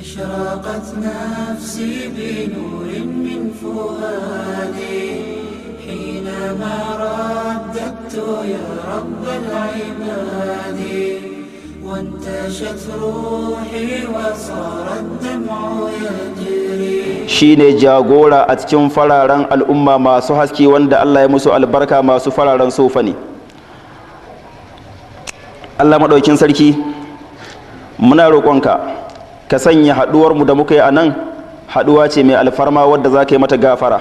أشرقت نفسي بنور من فؤادي، حينما رددت يا رب العباد، وانتشت روحي وصار الدمع يجري. Shine jagora a cikin fararen al'umma masu haske, wanda Allah ya musu albarka, masu fararen sofa ne. Allah maɗaukin sarki, muna roƙonka ka sanya haɗuwarmu da muka yi a nan haɗuwa ce mai alfarma wadda za ka yi mata gafara,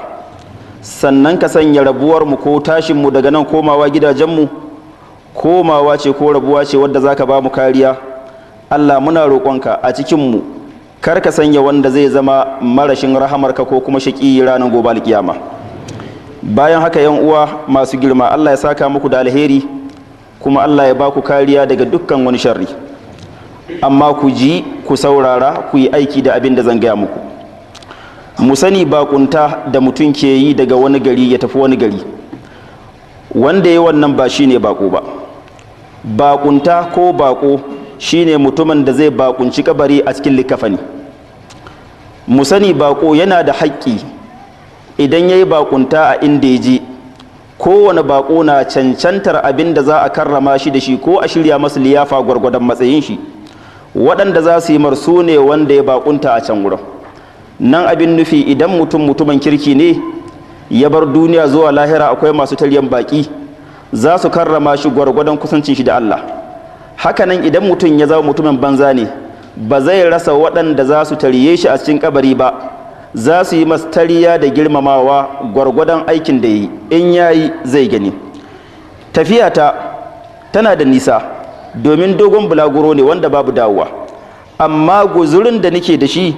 sannan ka sanya rabuwarmu ko tashinmu daga nan komawa gidajenmu komawa ce ko rabuwa ce wadda za ka ba mu kariya. Allah, muna roƙonka, a cikinmu kar ka sanya wanda zai zama marashin rahamarka ko kuma shaƙi ranar gobe alƙiyama. Bayan haka, yan uwa masu girma, Allah ya saka muku da alheri, kuma Allah ya ba ku kariya daga dukkan wani sharri. Amma ku ji, ku saurara, ku yi aiki da abin da zan gaya muku. Mu sani, bakunta da mutum ke yi daga wani gari ya tafi wani gari, wanda ya wannan ba shine bako ba. Bakunta ko bako shine mutumin da zai bakunci kabari a cikin likafani. Mu sani, bako yana da haƙƙi idan ya yi bakunta a inda ya je. Kowane bako na cancantar abin da za a karrama shi da shi ko a shirya masa liyafa gwargwadon matsayin shi. Waɗanda za su yi marsu ne wanda ya bakunta a can wurin nan. Abin nufi, idan mutum mutumin kirki ne, ya bar duniya zuwa lahira, akwai masu taryan baki, za su karrama shi gwargwadon kusancin shi da Allah. Hakanan idan mutum ya zama mutumin banza ne, ba zai rasa waɗanda za su tarye shi a cikin kabari ba, za su yi masa tariya da girmamawa gwargwadon aikin da yi. In yayi, zai gani. Tafiyata tana da nisa, domin dogon bulaguro ne wanda babu dawowa, amma guzurin da nake da shi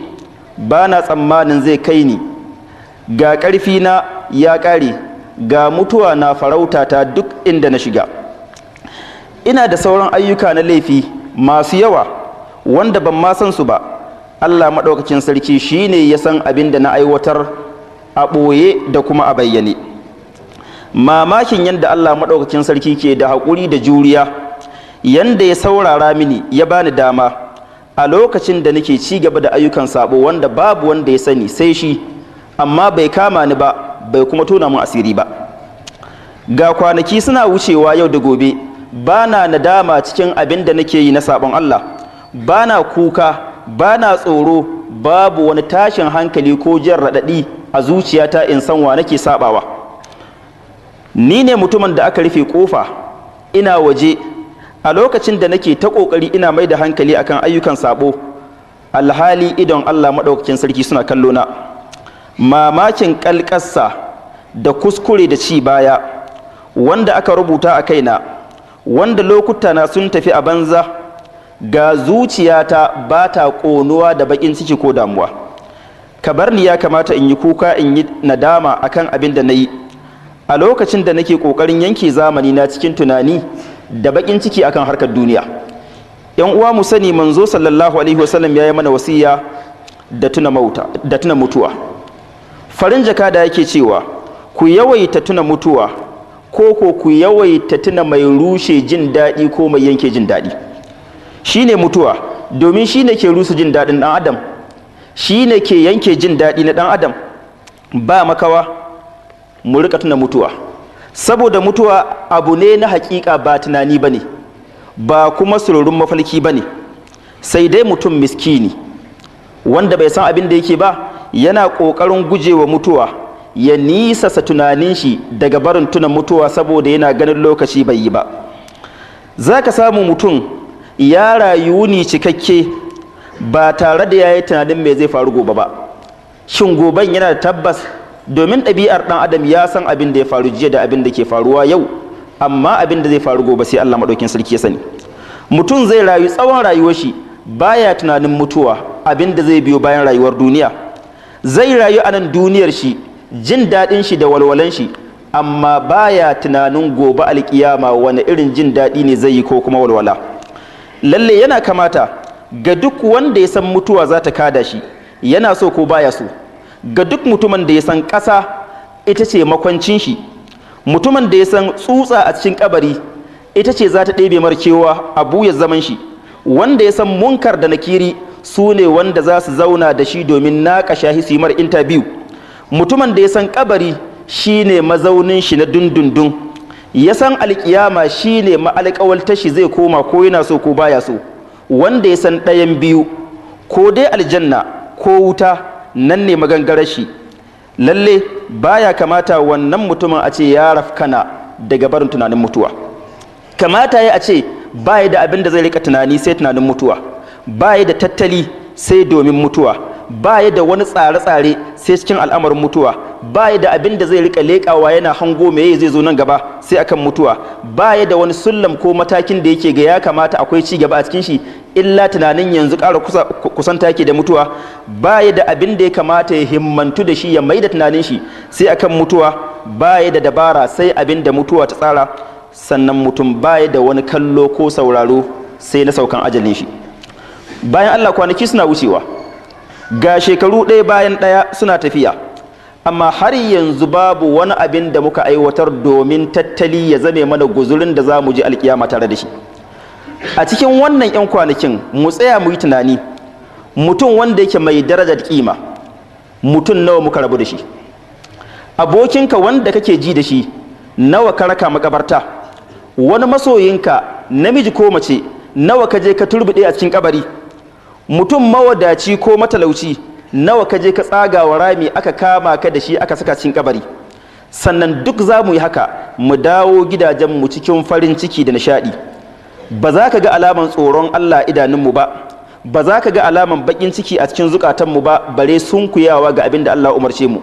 ba na tsammanin zai kai ni. Ga ƙarfi na ya ƙare, ga mutuwa na farauta ta duk inda na shiga. Ina da sauran ayyuka na laifi masu yawa wanda ban ma san su ba. Allah maɗaukakin sarki shine ya san abin da na aiwatar a ɓoye da kuma a bayyane. Mamakin yadda Allah maɗaukakin sarki ke da haƙuri da juriya, yanda ya saurara mini, ya bani dama a lokacin da nake ci gaba da ayyukan sabo wanda babu wanda ya sani sai shi, amma bai kama ni ba, bai kuma tona mun asiri ba. Ga kwanaki suna wucewa yau da gobe, ba na nadama cikin abin da nake yi na sabon Allah, ba na kuka, ba na tsoro, babu wani tashin hankali ko jin raɗaɗi a zuciyata in san wa nake sabawa. Ni ne mutumin da aka rufe kofa ina waje a lokacin da nake ta ƙoƙari ina mai da hankali akan ayyukan sabo, alhali idon Allah maɗaukakin sarki suna kallo na. Mamakin ƙalƙassa da kuskure da ci baya wanda aka rubuta a kaina, wanda lokuta na sun tafi a banza. Ga zuciyata ba ta ƙonuwa da baƙin ciki ko damuwa. Ka bar ni, ya kamata in yi kuka, in yi nadama akan abin da na yi a lokacin da nake ƙoƙarin yanke zamani na cikin tunani da baƙin ciki akan harkar duniya. Yan uwa, mu sani, manzo sallallahu alaihi wasallam ya yi mana wasiya da tuna mauta, da tuna mutuwa. Farin jaka da yake cewa, "Ku yawaita tuna mutuwa, ko ku yawaita tuna mai rushe jin daɗi ko mai yanke jin daɗi, shine mutuwa, domin shine ke rusa jin daɗin ɗan adam, shine ke yanke jin daɗi na ɗan adam." Ba makawa mu rika tuna mutuwa, saboda mutuwa abu ne na hakika, ba tunani ba ne, ba kuma sururun mafalki ba ne. Sai dai mutum miskini wanda bai san abin da yake ba, yana ƙoƙarin gujewa mutuwa, ya nisasa tunanin shi daga barin tuna mutuwa, saboda yana ganin lokaci bai yi ba. Za ka samu mutum ya rayu ni cikakke ba tare da ya yi tunanin me zai faru gobe ba. Shin goben yana da tabbas? Domin ɗabi'ar ɗan adam, ya san abin da ya faru jiya da abin da ke faruwa yau, amma abin da zai faru gobe sai Allah maɗaukin sarki ya sani. Mutum zai rayu tsawon rayuwar shi baya tunanin mutuwa, abin da zai biyo bayan rayuwar duniya. Zai rayu a nan duniyar shi, jin daɗin shi da walwalan shi, amma baya tunanin gobe alkiyama wani irin jin daɗi ne zai yi ko kuma walwala. Lalle yana kamata ga duk wanda ya san mutuwa za ta kada shi, yana so ko baya so, ga duk mutumin da ya san ƙasa ita ce makwancin shi, mutumin da ya san tsutsa a cikin kabari ita ce za ta ɗebe markewa a buyar zaman shi, wanda ya san Munkar da Nakiri su ne wanda za su zauna da shi domin naƙasha shi, su yi mar interview. Mutumin da ya san kabari shine mazaunin shi na dundundun, ya san alkiyama shine ma'alƙawalta shi, zai koma ko yana so ko baya so. Wanda ya san ɗayan biyu, ko dai aljanna ko wuta, nan ne magangarar shi, lalle baya kamata wannan mutumin a ce ya rafkana daga barin tunanin mutuwa. Kamata ya a ce baya da abin da zai rika tunani sai tunanin mutuwa, baya da tattali sai domin mutuwa, baya da wani tsare-tsare sai cikin al'amarin mutuwa, baya da abin da zai rika leƙawa yana hango meye zai zo nan gaba sai akan mutuwa, baya da wani sullam ko matakin da yake ga ya kamata akwai ci gaba a cikin shi illa tunanin yanzu ƙara kusanta yake da mutuwa, baya da abin da ya kamata ya himmantu da shi ya mai da tunanin shi sai akan mutuwa, baya da dabara sai abin da mutuwa ta tsara. Sannan mutum baya da wani kallo ko sauraro sai na saukan ajalin shi. Bayan Allah, kwanaki suna wucewa, ga shekaru ɗaya bayan ɗaya suna tafiya, amma har yanzu babu wani abin da muka aiwatar domin tattali ya zame mana guzurin da za mu ji alkiyama tare da shi. A cikin wannan 'yan kwanakin mu tsaya mu yi tunani: mutum wanda yake mai darajar kima, mutum nawa muka rabu da shi? Abokinka wanda kake ji da shi, nawa ka raka makabarta? Wani masoyinka, namiji ko mace, nawa ka je ka turbuɗe a cikin kabari? Mutum mawadaci ko matalauci, nawa ka je ka tsaga wa rami aka kama ka da shi aka saka cikin kabari? Sannan duk za mu yi haka mu dawo gidajenmu cikin farin ciki da nishaɗi. Ba za ka ga alaman tsoron Allah idanunmu ba, ba za ka ga alaman baƙin ciki a cikin zukatanmu ba, bare sunkuyawa ga abin da Allah umarce mu.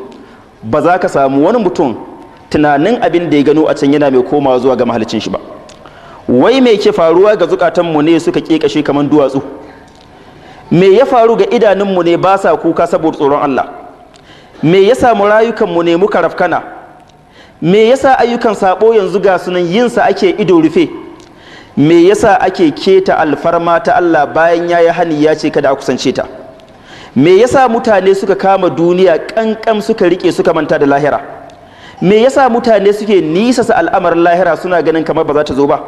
Ba za ka samu wani mutum tunanin abin da ya gano a can yana mai komawa zuwa ga mahalicin shi ba. Wai me ke faruwa ga zukatanmu ne suka ƙeƙashe kamar duwatsu? Me ya faru ga idanunmu ne ba sa kuka saboda tsoron Allah? Me ya samu rayukanmu ne muka rafkana? Me yasa ayyukan sabo yanzu ga sunan yinsa ake ido rufe? Me yasa ake keta alfarma ta Allah bayan ya yi hani, ya ce kada a kusance ta? Me yasa mutane suka kama duniya kankam suka rike, suka manta da lahira? Me yasa mutane suke nisasa al'amarin lahira, suna ganin kamar ba za ta zo ba?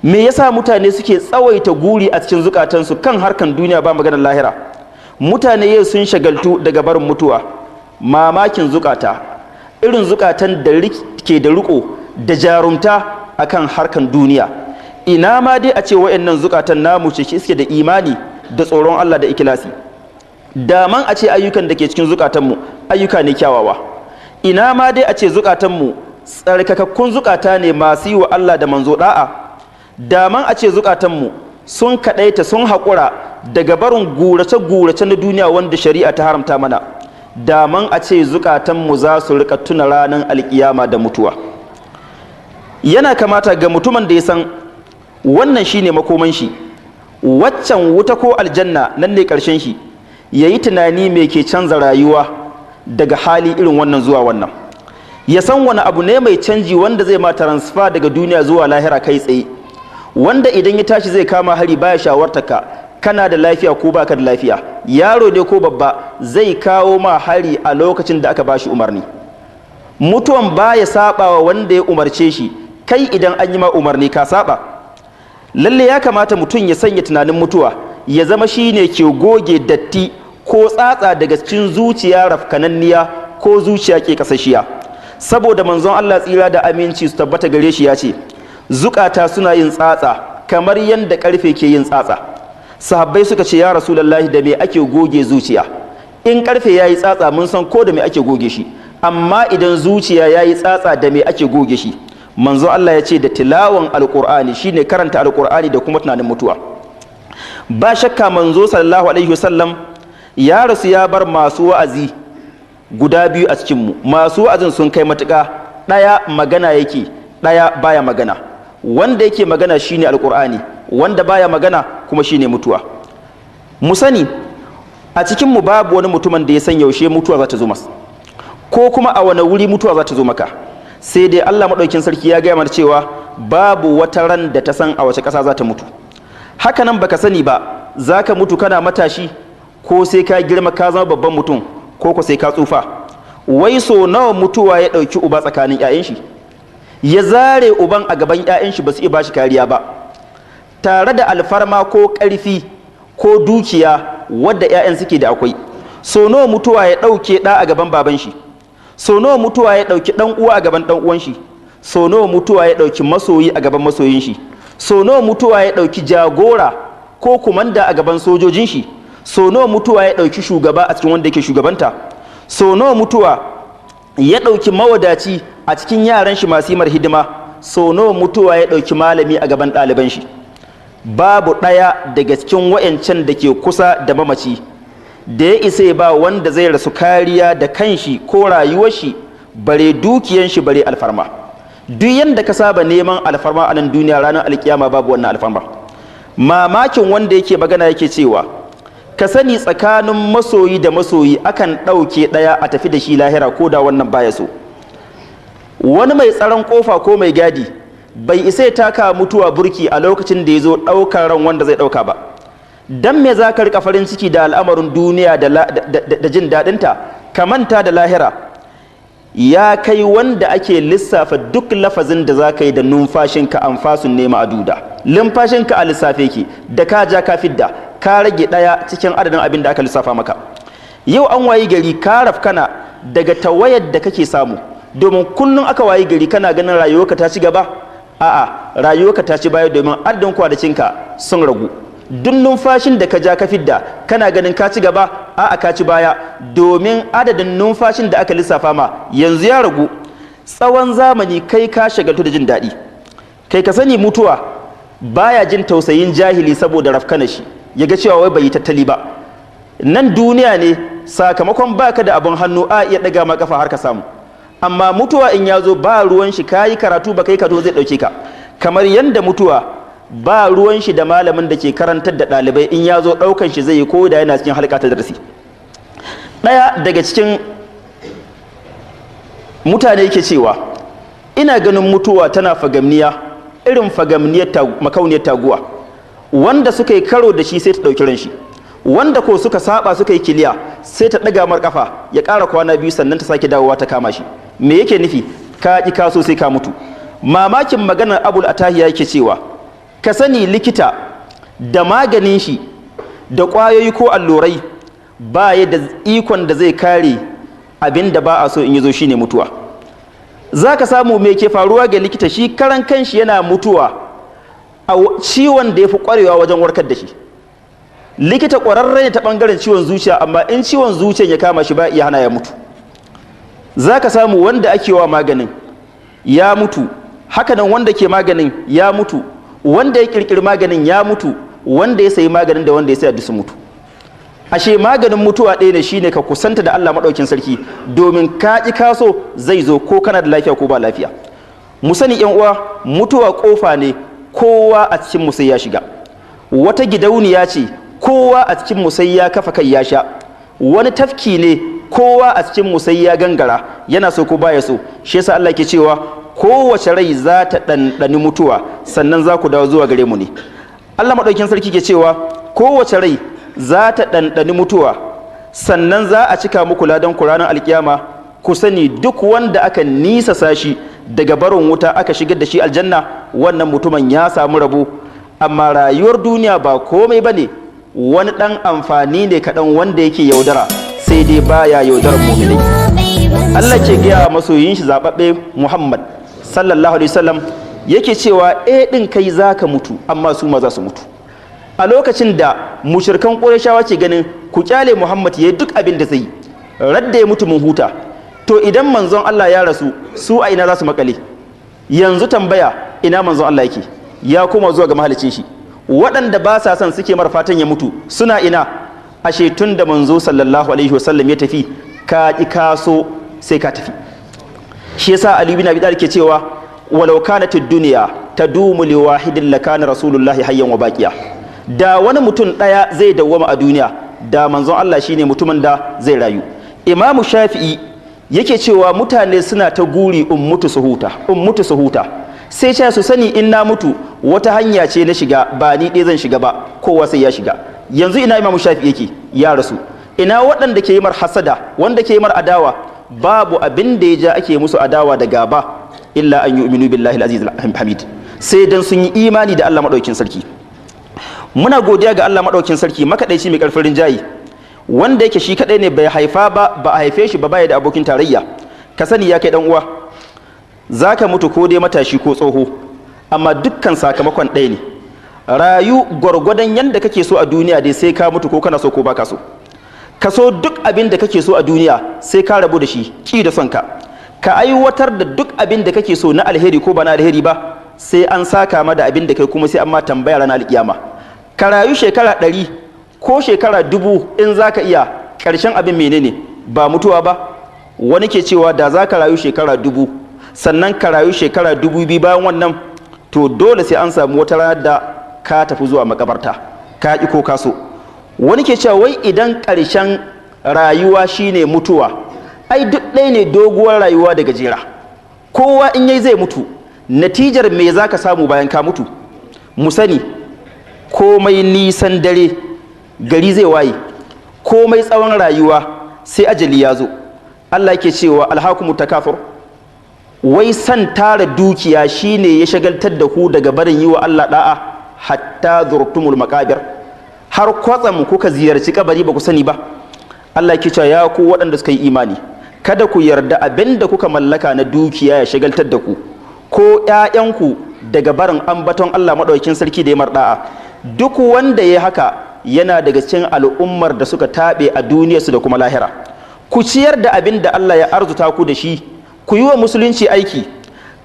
Me yasa mutane suke tsawaita guri a cikin zukatansu kan harkan duniya, ba maganar lahira? Mutane yau sun shagaltu daga barin mutuwa. Mamakin zukata, irin zukatan da ke da riko da jarumta akan harkan duniya. Ina ma dai a ce wa'annan zukatan namu ce suke da imani da tsoron Allah da ikilasi. Daman a ce ayyukan da ke cikin zukatanmu ayyuka ne kyawawa. Ina ma dai a ce zukatanmu tsarkakakkun zukata ne masu yi wa Allah da manzo da'a. Daman a ce zukatanmu sun kaɗaita, sun haƙura daga barin gurace-gurace na duniya wanda shari'a ta haramta mana. Daman a ce zukatanmu za su rika tuna ranar alkiyama da mutuwa. Yana kamata ga mutumin da ya san wannan shine makoman shi, waccan wuta ko aljanna nan ne ƙarshen shi, ya yi tunani mai ke canza rayuwa daga hali irin wannan zuwa wannan. Ya san wani abu ne mai canji wanda zai ma transfer daga duniya zuwa lahira kai tsaye, wanda idan ya tashi zai kama hari baya shawartar ka kana da lafiya ko baka da lafiya, yaro ne ko babba, zai kawo ma hari a lokacin da aka bashi umarni. Mutuwan baya sabawa wanda ya umarce shi. Kai idan an yi ma umarni ka saba. Lalle ya kamata mutum ya sanya tunanin mutuwa ya zama shine ke goge datti ko tsatsa daga cikin zuciya rafkananniya ko zuciya ke kasashiya, saboda manzon Allah, tsira da aminci su tabbata gare shi, ya ce zukata suna yin tsatsa kamar yadda karfe ke yin tsatsa. Sahabbai suka ce, "Ya Rasulullahi, da me ake goge zuciya? In karfe yayi tsatsa mun san ko da me ake goge shi, amma idan zuciya yayi tsatsa, da me ake goge shi?" Manzo Allah ya ce da tilawan Alqur'ani, shine karanta Alqur'ani da kuma tunanin mutuwa. Ba shakka manzo sallallahu alaihi wasallam ya rasu ya bar masu wa'azi guda biyu a cikin mu. Masu wa'azin sun kai matuƙa: ɗaya magana yake, ɗaya baya magana. Wanda yake magana shine Alqur'ani, wanda baya magana kuma shine mutuwa. Mu sani a cikin mu babu wani mutumin da ya san yaushe mutuwa za ta zo masa ko kuma a wani wuri mutuwa za ta zo maka, sai dai Allah maɗaukin sarki ya gaya mana cewa babu wata ran da ta san a wace ƙasa za ta mutu. Haka nan baka sani ba za ka mutu kana matashi ko sai ka girma ka zama babban mutum ko sai ka tsufa. Wai so nawa mutuwa ya ɗauki uba tsakanin 'ya'yan shi, ya zare uban a gaban 'ya'yan shi, ba su iya bashi kariya ba, tare da alfarma ko ƙarfi ko dukiya. wadda 'ya'yan suke da akwai. So nawa mutuwa ya ɗauke ɗa a gaban baban shi? So nawa mutuwa ya ɗauki ɗan uwa a gaban ɗan uwan shi? So nawa mutuwa ya ɗauki masoyi a gaban masoyin shi? So nawa mutuwa ya ɗauki jagora ko kumanda a gaban sojojin shi? So nawa mutuwa ya ɗauki shugaba a cikin wanda yake shugabanta? So nawa mutuwa ya ɗauki mawadaci a cikin yaran shi masu yimar hidima? So nawa mutuwa ya ɗauki malami a gaban ɗaliban shi? Babu ɗaya daga cikin wa'yancan da ke kusa da mamaci da ya isa ya ba wanda zai rasu kariya da kanshi ko rayuwar shi, bare dukiyan shi, bare alfarma. Duk yanda ka saba neman alfarma a nan duniya, ranar alkiyama babu wannan alfarma. Mamakin wanda yake magana yake cewa, ka sani tsakanin masoyi da masoyi akan ɗauke ɗaya a tafi da shi lahira, ko da wannan baya so. Wani mai tsaron kofa ko mai gadi bai isa ya taka mutuwa burki a lokacin da ya zo ɗaukar ran wanda zai ɗauka ba. Dan me za ka rika farin ciki da al'amarin duniya da jin daɗinta, ka manta da lahira? Ya kai wanda ake lissafa duk lafazin da za ka yi da numfashinka, anfasun nema aduda, lumfashinka a lissafe ki, da ka ja ka fidda, ka rage ɗaya cikin adadin abin da aka lissafa maka. Yau an wayi gari ka rafkana daga tawayar da kake samu, domin kullum aka wayi gari kana ganin rayuwarka ta ci gaba. A'a, rayuwarka ta ci baya, domin adadin kwanakinka sun ragu. Duk numfashin da ka ja ka fidda, kana ganin ka ci gaba. A'a, ka ci baya, domin adadin numfashin da aka lissafa ma yanzu ya ragu. Tsawon zamani kai ka shagaltu da jin daɗi. Kai, ka sani mutuwa baya jin tausayin jahili saboda rafkana shi, ya ga cewa wai bai yi tattali ba. Nan duniya ne, sakamakon baka da abin hannu a iya ɗaga ma kafa har ka samu, amma mutuwa in ya zo ba ruwan shi kayi karatu ba kai karatu, zai ɗauke ka. Kamar yadda mutuwa ba ruwan shi da malamin da ke karantar da ɗalibai, in ya zo ɗaukan shi zai yi, ko da yana cikin halka ta darasi. Ɗaya daga cikin mutane yake cewa, ina ganin mutuwa tana fagamniya irin fagamniyar makauniyar taguwa. Wanda suka yi karo da shi sai ta ɗauki ran shi, wanda ko suka saba suka yi kiliya sai ta ɗaga mar kafa ya ƙara kwana 2, sannan ta sake dawowa ta kama shi. Me yake nufi? Ka ƙi kaso sai ka mutu. Mamakin maganar Abul Atahiya yake cewa, ka sani likita da maganin shi da ƙwayoyi ko allurai ba ya da ikon da zai kare abin da ba a so in yi zo, shine mutuwa. Za ka samu me ke faruwa ga likita, shi karan kanshi yana mutuwa a ciwon da ya fi ƙwarewa wajen warkar da shi. Likita ƙwararre ne ta ɓangaren ciwon zuciya, amma in ciwon zuciyan ya kama shi ba iya hana ya mutu. Za ka samu wanda ake wa maganin ya mutu, hakanan wanda ke maganin ya mutu, wanda ya ƙirƙiri maganin ya mutu, wanda ya sayi maganin da wanda ya saya duk sun mutu. Ashe maganin mutuwa ɗaya ne, shine ka kusanta da Allah maɗaukin sarki, domin ka ƙi kaso zai zo, ko kana da lafiya ko ba lafiya. Mu sani yan uwa, mutuwa ƙofa ne, kowa a cikin mu sai ya shiga. Wata gidauniya ce, kowa a cikin mu sai ya kafa kai ya sha. Wani tafki ne, kowa a cikin mu sai ya gangara, yana so ko baya so. Shi yasa Allah ke cewa kowace rai za ta ɗanɗani mutuwa, sannan za ku dawo zuwa gare mu ne. Allah maɗaukin sarki ke cewa kowace rai za ta ɗanɗani mutuwa, sannan za a cika muku ladan ku ranar alkiyama. Ku sani duk wanda aka nisa shi daga barin wuta aka shigar da shi aljanna, wannan mutumin ya samu rabo. Amma rayuwar duniya ba komai bane, wani ɗan amfani ne kaɗan wanda yake yaudara, sai dai baya yaudarar muminai. Allah ke gaya wa masoyin shi zaɓaɓɓe Muhammad sallallahu alaihi wasallam, yake cewa eh ɗin kai zaka mutu, amma su ma za su mutu. A lokacin da mushrikan Qurayshawa ke ganin ku kyale Muhammad yayi duk abin da zai yi, radda ya mutu mun huta. To idan manzon Allah ya rasu, su a ina za su makale? Yanzu tambaya, ina manzon Allah yake? Ya koma zuwa ga mahalicin shi. Waɗanda ba sa son suke mara fatan ya mutu suna ina? Ashe tun da manzo sallallahu alaihi wasallam ya tafi, ka ƙi kaso sai ka tafi. Shi yasa Ali bin Abi Talib ke cewa, walau kanat ad-dunya tadumu li wahidin lakana rasulullahi hayyan wa baqiya. Da wani mutum ɗaya zai dawwama a duniya, da manzon Allah shine mutumin da zai rayu. Imamu Shafi'i yake cewa mutane suna ta guri in mutu su huta, in mutu su huta. Sai ce su sani in na mutu wata hanya ce na shiga, ba ni ɗaya zan shiga ba, kowa sai ya shiga. Yanzu ina Imamu Shafi'i yake? Ya rasu. Ina waɗanda ke yi mar hasada, wanda ke yi mar adawa? Babu abin da ya ja ake musu adawa da gaba illa an yu'minu billahi al-aziz al-hamid, sai dan sun yi imani da Allah madaukin sarki. Muna godiya ga Allah madaukin sarki, makadaici, mai karfin rinjayi, wanda yake shi kadai ne, bai haifa ba, ba a haife shi ba, baya da abokin tarayya. Ka sani ya kai dan uwa, zaka mutu ko dai matashi ko tsoho, amma dukkan sakamakon ɗaya ne. Rayu gwargwadon yanda kake so a duniya dai, sai ka mutu, ko kana so ko baka so. Ka so duk abin da kake so a duniya, sai ka rabu da shi ki da son ka. Ka aiwatar da duk abin da kake so na alheri ko ba na alheri ba, sai an saka ma da abin da kai, kuma sai an ma tambaya ranar alkiyama. Ka rayu shekara 100 ko shekara 1000 in za ka iya, ƙarshen abin menene? Ba mutuwa ba? Wani ke cewa da za ka rayu shekara 1000, sannan ka rayu shekara 2000 bayan wannan, to dole sai an samu wata ranar da ka tafi zuwa makabarta, ka ƙi ko ka so. Wani ke cewa wai idan ƙarshen rayuwa shine mutuwa, ai duk ɗaya ne doguwar rayuwa da gajera, kowa in yayi zai mutu. Natijar me za ka samu bayan ka mutu? Mu sani, komai nisan dare gari zai waye, komai tsawon rayuwa sai ajali ya zo. Allah ke cewa: ألهاكم التكاثر. Wai san tara dukiya shine ya shagaltar da ku daga barin yi wa Allah da'a, حتى زرتم المقابر, har kwatsam kuka ziyarci kabari ba ku sani ba. Allah ke cewa: ya ku waɗanda suka yi imani, kada ku yarda abin da kuka mallaka na dukiya ya shagaltar da ku ko ƴaƴanku daga barin ambaton Allah maɗaukin sarki da ya marɗa'a. Duk wanda ya haka yana daga cikin al'ummar da suka taɓe a duniyarsu da kuma lahira. Ku ciyar da abin da Allah ya arzuta ku da shi, ku yi wa musulunci aiki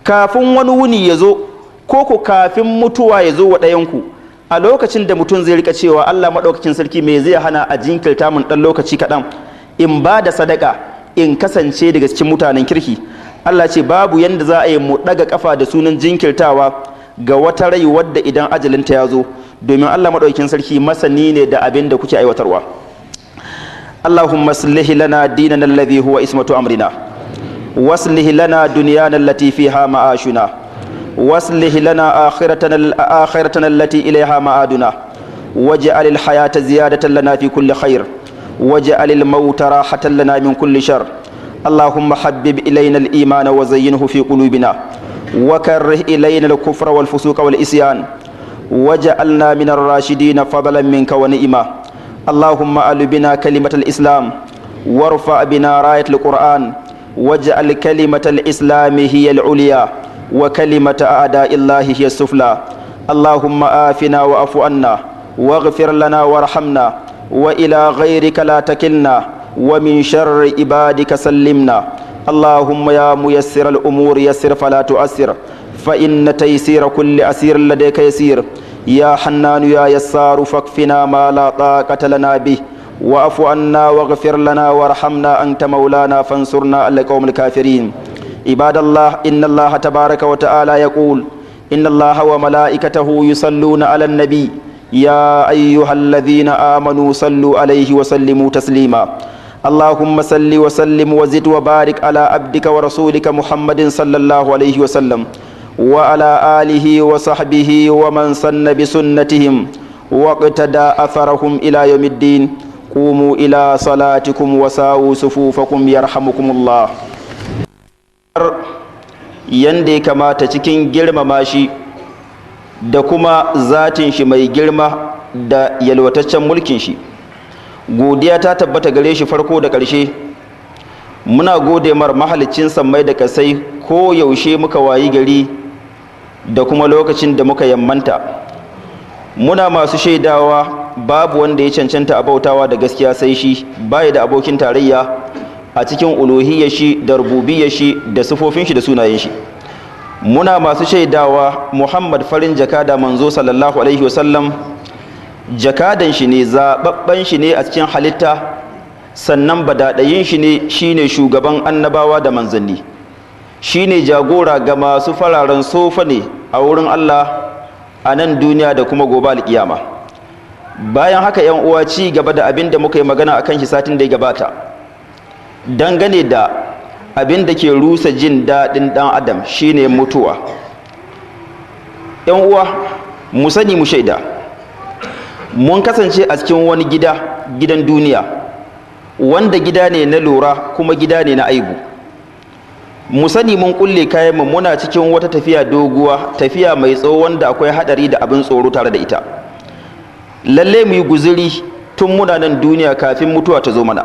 kafin wani wuni ya zo, ko ku kafin mutuwa ya zo wa ɗayanku, a lokacin da mutum zai rika cewa: Allah maɗaukakin sarki, me zai hana a jinkirta mun ɗan lokaci kaɗan in ba da sadaka, in kasance daga cikin mutanen kirki? Allah ce babu yanda za a yi mu ɗaga kafa da sunan jinkirtawa ga wata rai wadda idan ajalinta ya zo, domin Allah maɗaukakin sarki masani ne da abin da kuke aiwatarwa. اللهم اصلح لنا ديننا الذي هو عصمة أمرنا، واصلح لنا دنيانا التي فيها معاشنا، واصلح لنا آخرتنا التي إليها معادنا، واجعل الحياة زيادة لنا في كل خير، واجعل الموت راحة لنا من كل شر. اللهم حبب إلينا الإيمان وزينه في قلوبنا، وكره إلينا الكفر والفسوق والعصيان، واجعلنا من الراشدين، فضلا منك ونعمة. اللهم أعل بنا كلمة الإسلام، وارفع بنا راية القرآن، واجعل كلمة الإسلام هي العليا وكلمة أعداء الله هي السفلى. اللهم عافنا واعف عنا، واغفر لنا وارحمنا، وإلى غيرك لا تكلنا، ومن شر عبادك سلمنا. اللهم يا ميسر الأمور يسر فلا تعسر، فإن تيسير كل عسير لديك يسير. يا حنان يا يسار، فاكفنا ما لا طاقة لنا به، واعف عنا واغفر لنا وارحمنا، أنت مولانا فانصرنا على القوم الكافرين. عباد الله، إن الله تبارك وتعالى يقول: إن الله وملائكته يصلون على النبي، يا أيها الذين آمنوا صلوا عليه وسلموا تسليما. اللهم صل وسلم وزد وبارك على عبدك ورسولك محمد صلى الله عليه وسلم، وعلى آله وصحبه ومن سن بسنتهم واقتدى أثرهم إلى يوم الدين. قوموا إلى صلاتكم وساووا صفوفكم يرحمكم الله. Yanda ya kamata cikin girmama shi da kuma zatin shi mai girma da yalwataccen mulkin shi, godiya ta tabbata gare shi farko da ƙarshe. Muna gode mar, mahaliccin sammai da kasai, ko yaushe muka wayi gari da kuma lokacin da muka yammanta. Muna masu shaidawa babu wanda ya cancanta a bautawa da gaskiya sai shi, baya da abokin tarayya a cikin uluhiyyar shi da rububiyyar shi da sifofin shi da sunayen shi. Muna masu shaidawa Muhammad farin jakada manzo sallallahu alaihi wasallam jakadan shi ne, zababben shi ne a cikin halitta, sannan badadayin shi ne, shine shugaban annabawa da manzanni, shine jagora ga masu fararen sofa ne a wurin Allah a nan duniya da kuma gobe alkiyama. Bayan haka, yan uwa, ci gaba da abin da muka yi magana akan shi satin da ya gabata dangane da abin da ke rusa jin daɗin ɗan adam, shine mutuwa. Yan uwa, mu sani mu shaida, mun kasance a cikin wani gida, gidan duniya, wanda gida ne na lura kuma gida ne na aibu. Mu sani mun kulle kayan mu, muna cikin wata tafiya doguwa, tafiya mai tsawo wanda akwai hadari da abin tsoro tare da ita. Lalle mu yi guzuri tun muna nan duniya kafin mutuwa ta zo mana.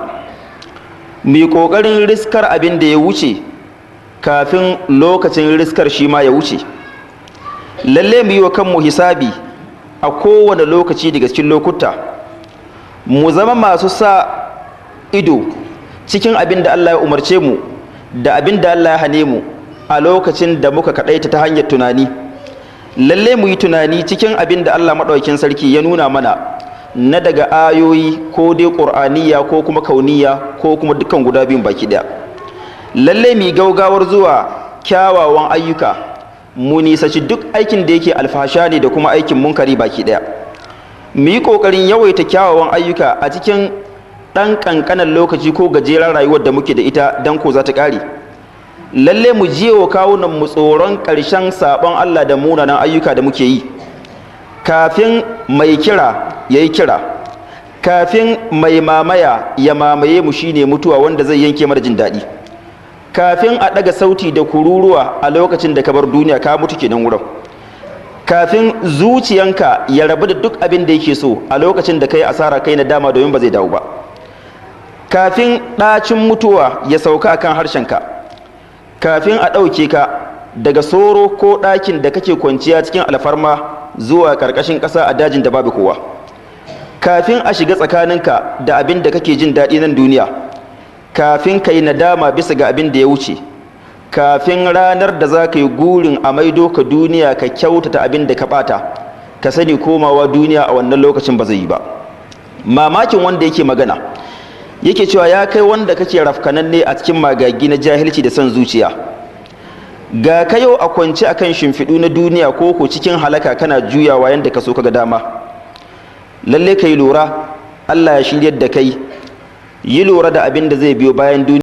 Mu yi ƙoƙarin riskar abin da ya wuce kafin lokacin riskar shi ma ya wuce. Lalle mu yi wa kanmu hisabi a kowane lokaci daga cikin lokuta. Mu zama masu sa ido cikin abin da Allah ya umarce mu da abin da Allah ya hane mu a lokacin da muka kaɗaita ta hanyar tunani. Lalle mu yi tunani cikin abin da Allah maɗaukin sarki ya nuna mana na daga ayoyi, ko dai ƙur'aniya ko kuma kauniya ko kuma dukkan guda biyun baki ɗaya. Lalle mu yi gaugawar zuwa kyawawan ayyuka, mu nisaci duk aikin da yake alfasha ne da kuma aikin munkari baki ɗaya. Mu yi ƙoƙarin yawaita kyawawan ayyuka a cikin ɗan ƙanƙanan lokaci ko gajeren rayuwar da muke da ita, don ko za ta ƙare. Lalle mu jiye wa kawunan mu tsoron ƙarshen saɓon Allah da munanan ayyuka da muke yi, kafin mai kira ya yi kira, kafin mai mamaya ya mamaye mu, shine mutuwa, wanda zai yanke mana jin daɗi, kafin a ɗaga sauti da kururuwa a lokacin da ka bar duniya, ka mutu kenan wurin, kafin zuciyanka ya rabu da duk abin da yake so a lokacin da kai asara, kai nadama, domin ba zai dawo ba, kafin ɗacin mutuwa ya sauka akan harshenka, kafin a ɗauke ka daga soro ko ɗakin da kake kwanciya cikin alfarma zuwa ƙarƙashin ƙasa a dajin da babu kowa, kafin a shiga tsakaninka da abin da kake jin daɗi nan duniya, kafin ka yi nadama bisa ga abin da ya wuce, kafin ranar da za ka yi gurin a maido ka duniya ka kyautata abin da ka ɓata. Ka sani, komawa duniya a wannan lokacin ba zai yi ba. Mamakin wanda yake magana yake cewa, ya kai wanda kake rafkananne a cikin magagi na jahilci da son zuciya, ga ka yau a kwance akan shimfiɗu na duniya ko ko cikin halaka, kana juyawa yadda ka so ka ga dama. Lalle ka yi lura, Allah ya shiryar da kai. Yi lura da abin da zai biyo bayan duniya.